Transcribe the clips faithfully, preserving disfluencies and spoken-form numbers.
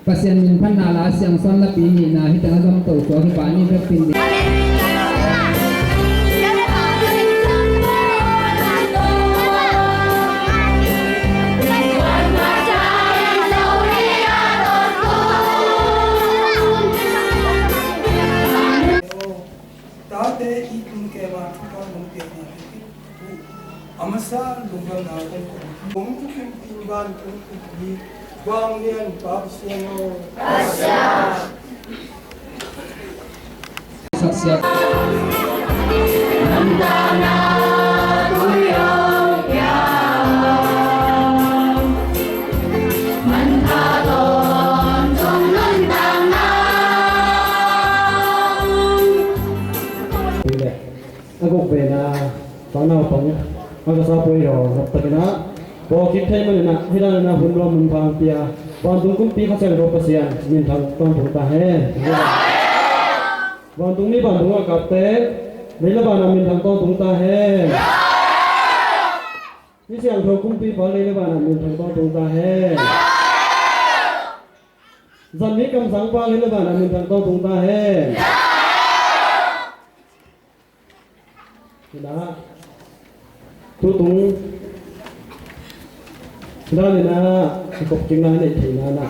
Pasian min phatna la siangsawn lapi nihna hi teng a zom to suak hi pa ni bek pin ding. Tate i tun kema thukham nong pia ding hi. A masa lungdamna kong ko. Kong kim pin ban kong kim hi. Bang nian pa Pasian aw. Pasian. Saksiat. A guk vena, sang naupang a ka sa poi lo, nop takin ah pawlkik thei manin ah, hi dan in ah hun nuam hun pha hong pia vantung kumpi Kha Siangtho Pasian minthang tawntung ta hen. Vantung mi vantung a kapte, lei le van ah minthang tawntung ta hen. Mi siangtho kumpipa lei le van ah minthang tawntung ta hen. Zan mi kamsangpa lei le van ah minthang tawntung ta hen. Hi na, tutung hi na, hi na, i kop kikna i neih theihna na,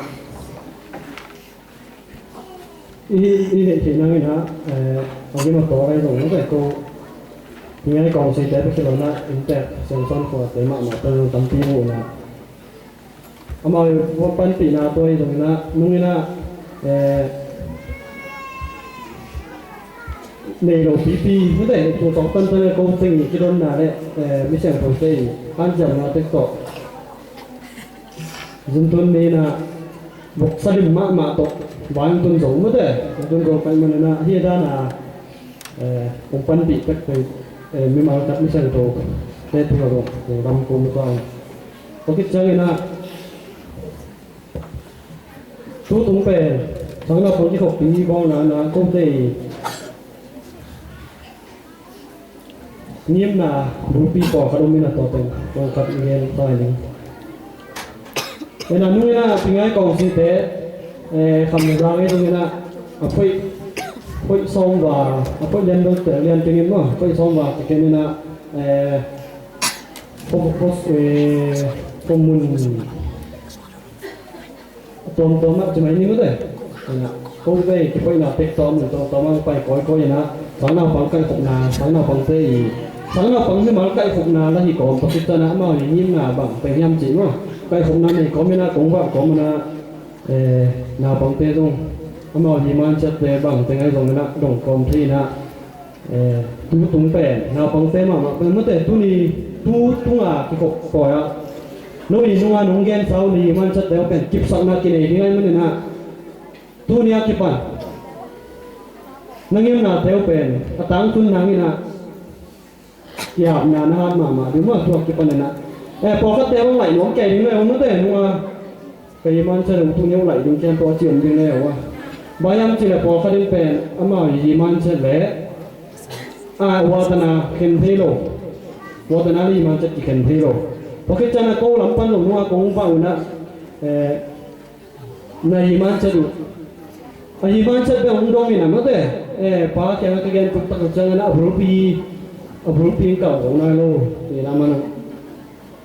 i, i neih theihna hi na, eh, a gim a taw ahi zong na, ko, hi ngai kawngsite pekhi lo na, inntek siangsawn khuate mahmah pen tampi mu na. Amau i panpihna tua i zongin ah, nungin ah, eh, nei lo pipi, mute, tung tawh tantan a ko teng i kidonna le, eh, mi siangthote i hanciamna tek tawh. Zintun ni in ah, voksa lim mahmah tawh, vantun zo mute, vantun zo kai man in ah, hi dan a, eh, hong panpih pek pek, eh, mimal khat mi siangtho te tungah zong, zong lam ko mu kang. Tua khit ciangin ah, tutung pen, sang naupang kikhoppi bawlna na kote i ngimna bulpi pawlkhat om in ah tua pen, pawlkhat i gen ta ning. Ena nung ena pi ngai kawngsite, eh, kham le zang ei zong ena, a phoih, phoih sawm va, a phoih lian bel tel lian tengin maw, phoih sawm va kiken ena, eh, phoh, phoh, eh, phoh mun tuamtuam ah ci mai ni mute. Ena, ko vei kiphoihna pek tawm, tawm, tawm ang pai kawikawi ena, sang naupang kaihkhopna, sang naupangte i, sang naupang mimal kaihkhopna la hi kawm, pakitana amau i ngimna bang peng hiam cih maw. Kaihkhopna nei kawm ena, kong vah kawm ena, eh, naupangte zong amau hi mansiatte bang teng ahi zong ena dong kawm thei ena, eh, tutung pen naupangte mahmah pen mute tuni, tutunga kikhop pawi ah, no i nunga nong gensa uh ni mansiatte uh pen kipsakna kinei ding ahi man ena, tuni a kipan na ngimnate uh pen a tangtun nang ena, kiapna na hat mahmah ding maw, tua kipan ena. Eh, pawlkhatte hong laih nuam kei ding le hong nute nunga, ka hi mansiat uh tuni hong laih ding cian tua ci om ding le uh a. Bang hiam cih le pawlkhat in pen amau hi mansiat le, ah, watana khen thei lo. Watana le hi mansiat kikhen thei lo. Pawlkhat ciana ko lam pan lo nunga kong vah una, eh, na hi mansiat uh. A hi mansiat bek hong dong ina mate. Eh, pa kiangah ka gen tuktak ciangin a bulpi, a bulpi in kau ko nai lo. Ina mana.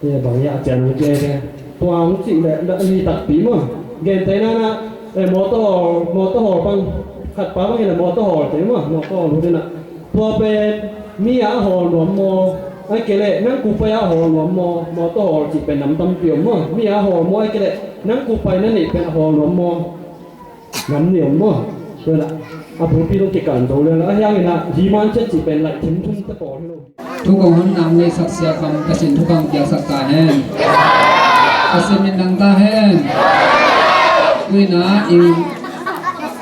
Eh, bang ya cian hong kei te. Tua hong cih le, le hi takpi maw. Gentehna na, eh, motor, motor hawl bang. Khat pa bang ina motor hawl te maw, motor hawl ina. Tua pen mi a hawl nuam maw, ahih kei leh nang kupai a hawl nuam maw, mawtaw hawl cih pen nam tampi om maw, mi a hawl maw, ahih kei leh nang kupai na neih pen a hawl nuam maw, nam nih om maw. Tua hi a, a bulpi zong kikan zo lel a, ahi hangin a hi mansiat cih pen laih thim thum te pawl hi lo. Thu kong hon nang nei sak sia kham Pasian thu kong piak sak ta hen. Pasian min nang ta hen. Ui na ing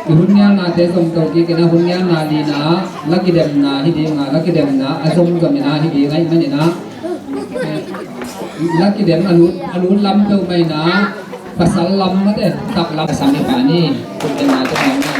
I hun nialnate zom to kik ina, hun nialna lina la kidemna hi dinga, la kidemna a zomzom ina hi ding ahih man ina, la kidem a lut, a lut lam peuhmah ina, pasal lam mate, tak lam a sam hi pa ni. Hun nialnate zom ina.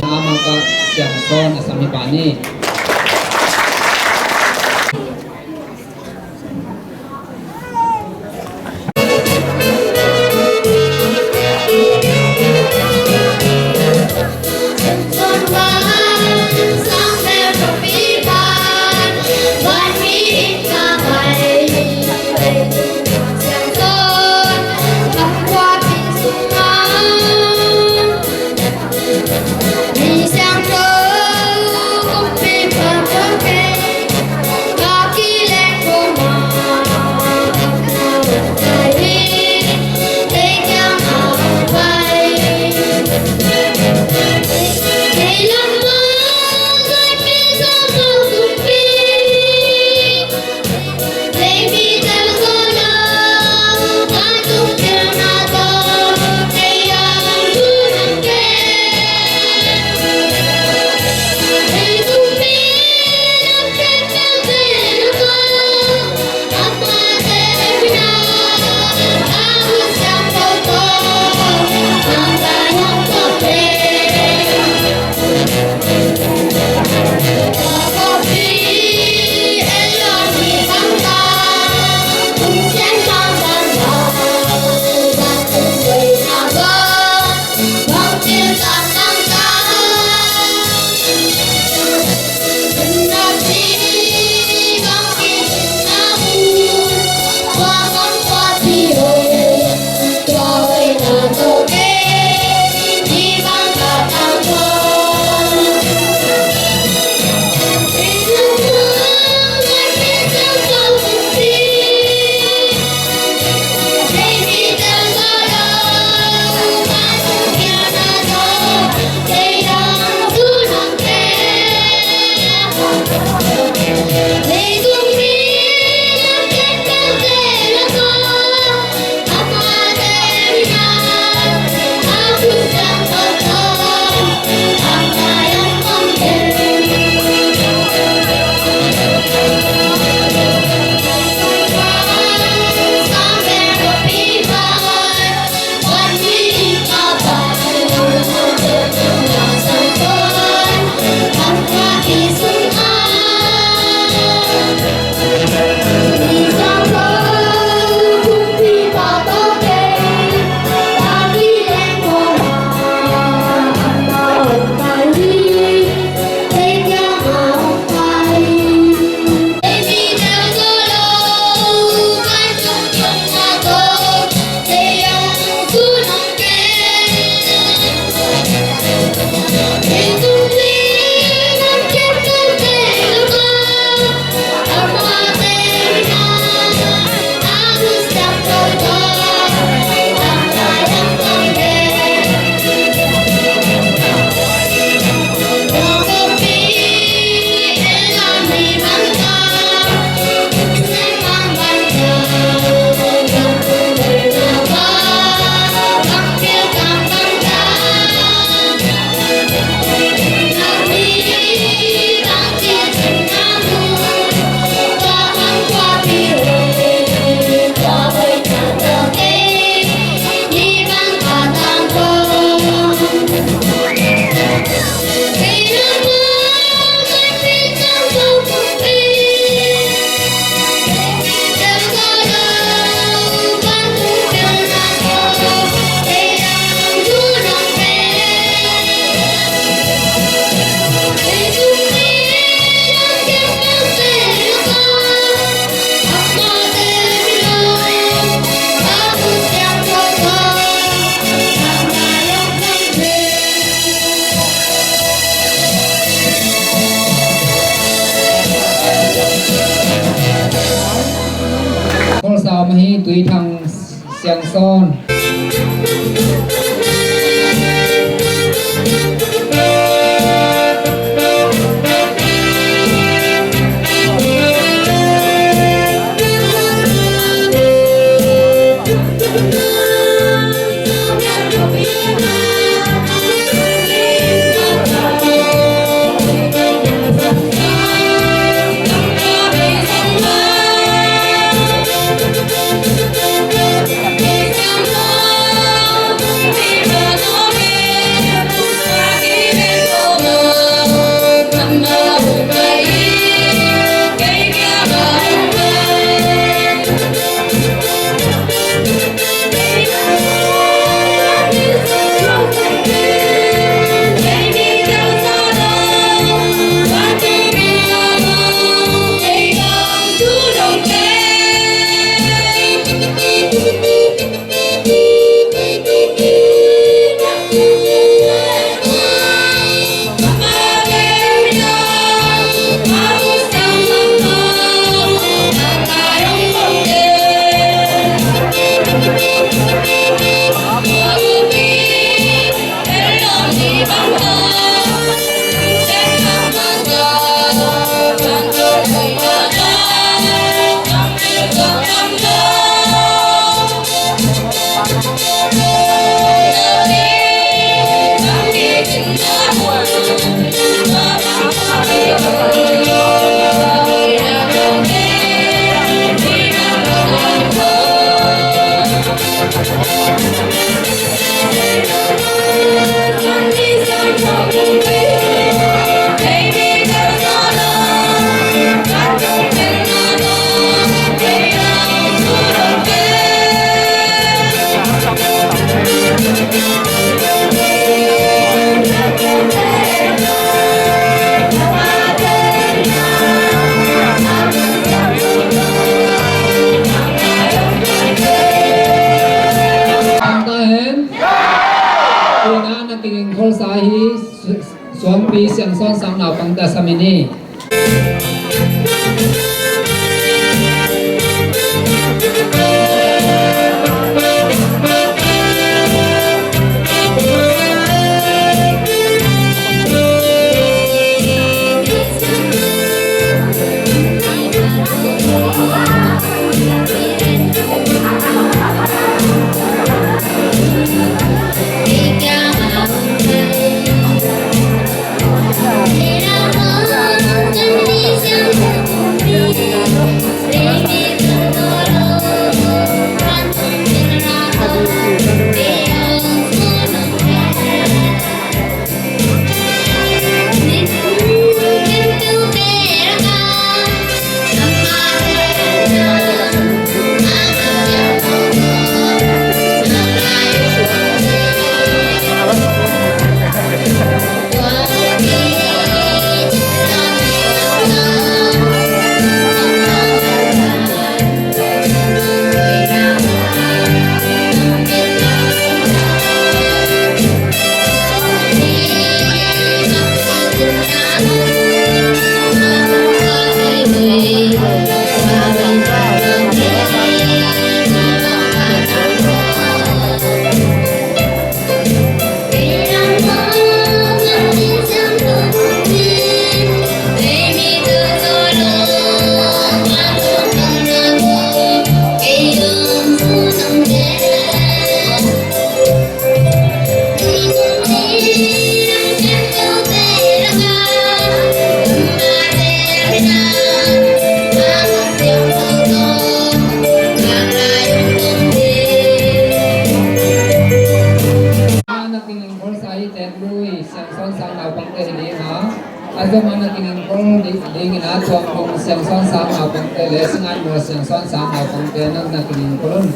Amang ka Siangsawn a sam hi pa ni. Om hi Tui Thang Siangsawn. Pangta hen. Tuna na kigingkholsa hi Su-, Suangpi Siangsawn sang naupangte a sam hi ni. Na kigingkholsa hi Tet Lui Siangsawn sang naupangte hi ding a, a zom a na kigingkhol ding in a Tuang Hong Siangsawn sang naupangte le Singan Mual Siangsawn sang naupangte nang na kigingkhol un.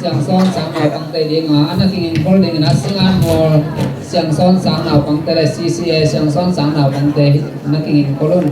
Siangsawn sang naupangte ding a, a na kingin khol dingin a, Singan Mual Siangsawn sang naupangte le C C A Siangsawn sang naupangte na kingin khol un.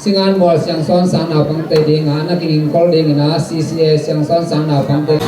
Singan Mual Siangsawn sang naupangte ding a, na kingin khol dingin a, C C A Siangsawn sang naupangte.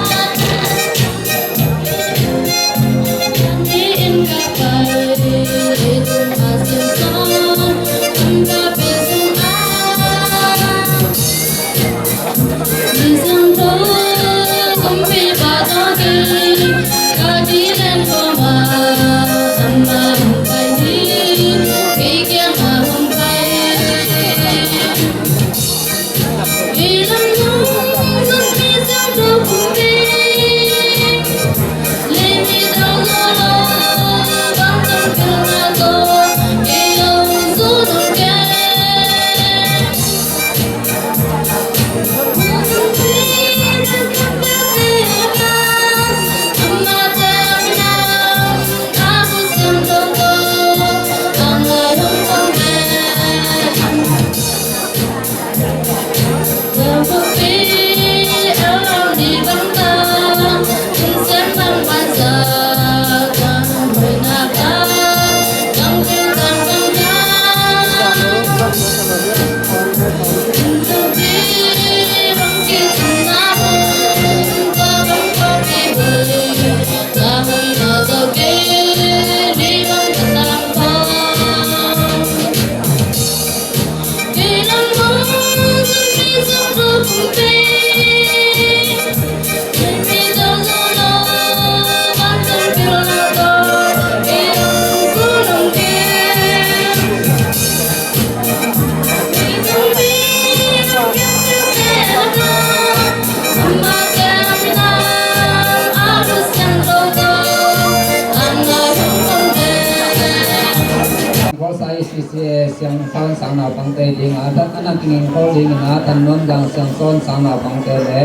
Khol sa i C C A Siangsawn sang naupangte ding a, a na kingin khol dingin a, Tan Nuam Dang Siangsawn sang naupangte le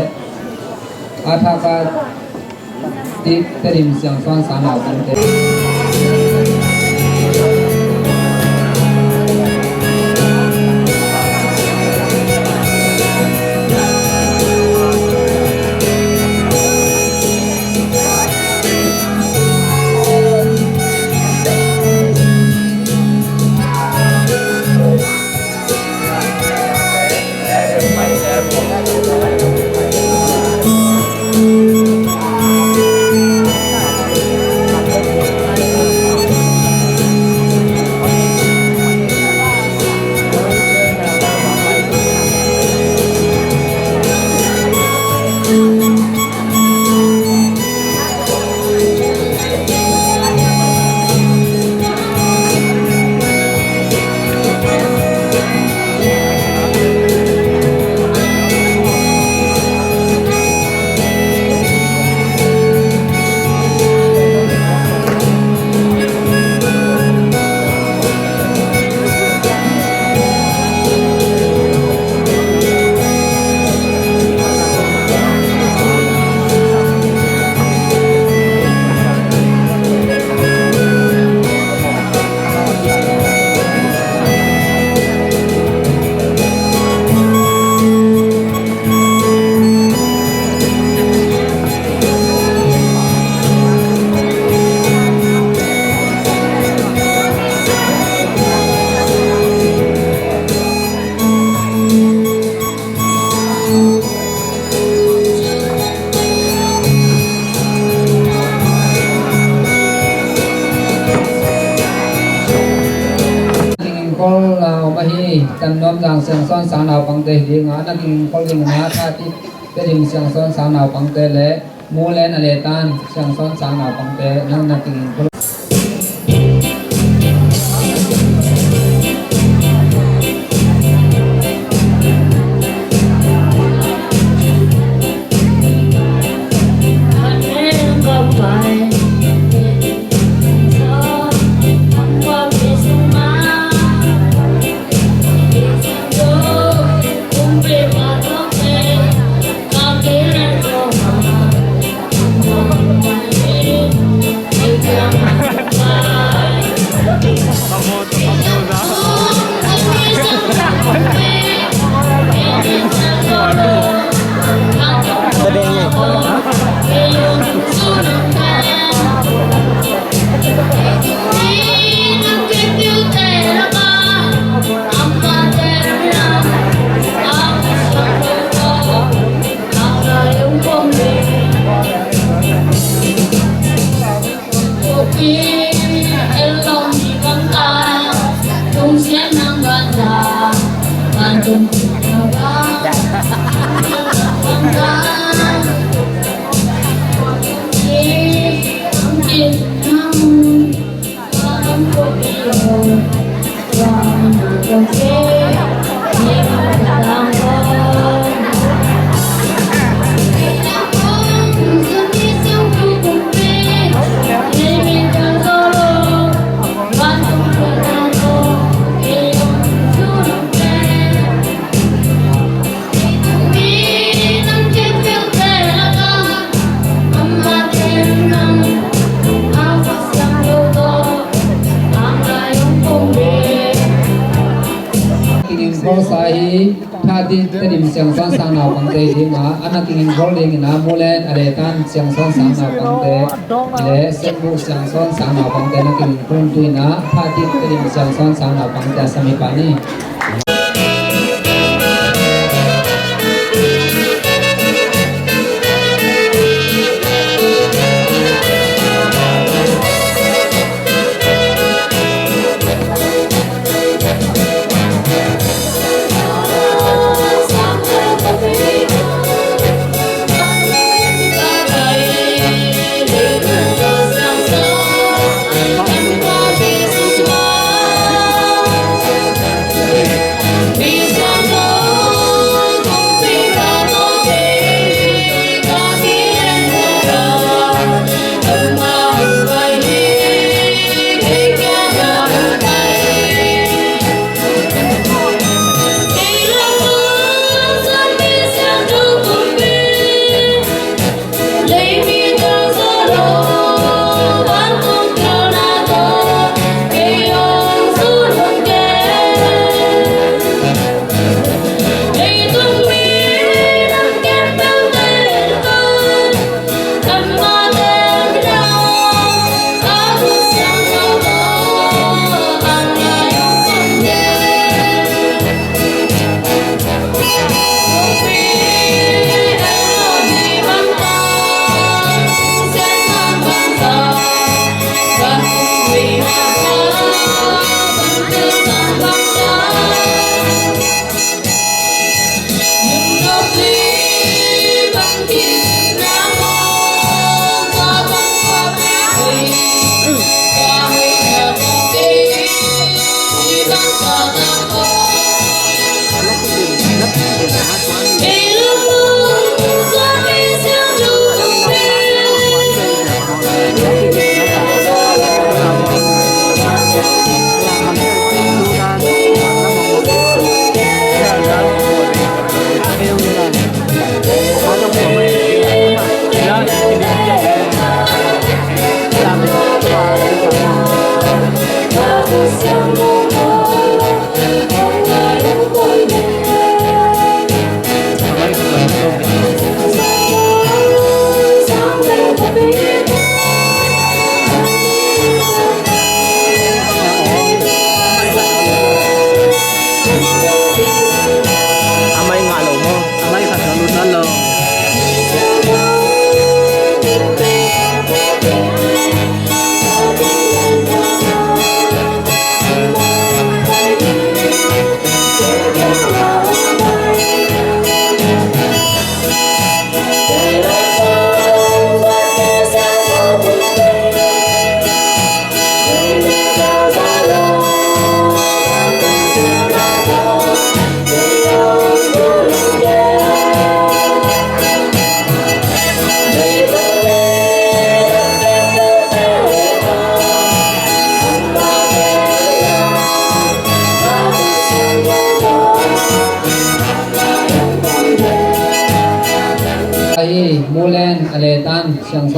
a thak a Tedim Siangsawn sang naupangte. Ahi, Tannuam Zang Siangsawn sang naupangte hi ding a, na kingin khol ding na, Tha Tit Tedim Siangsawn sang naupangte le Mulen a le tan Siangsawn sang naupangte nang na kingin khol. Kingin khol sa hi. Tha Tit Tedim Siangsawn sang naupangte hi ding a, a na kingin khol dingin a Mulen a le tan Siangsawn sang naupangte le Senmu Siangsawn sang naupangte na kingin khol tu in a, Tha Tit Tedim Siangsawn sang naupangte a sam hi pah ni.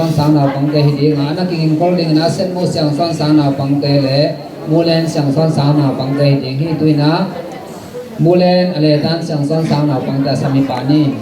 Sang naupangte hi ding a, na kigingkol dingin a Senmu Siangsawn sang naupangte le Mulen Siangsawn sang naupangte hi ding hi. Tuina Mulen a letan Siangsawn sang naupangte a samipa ni.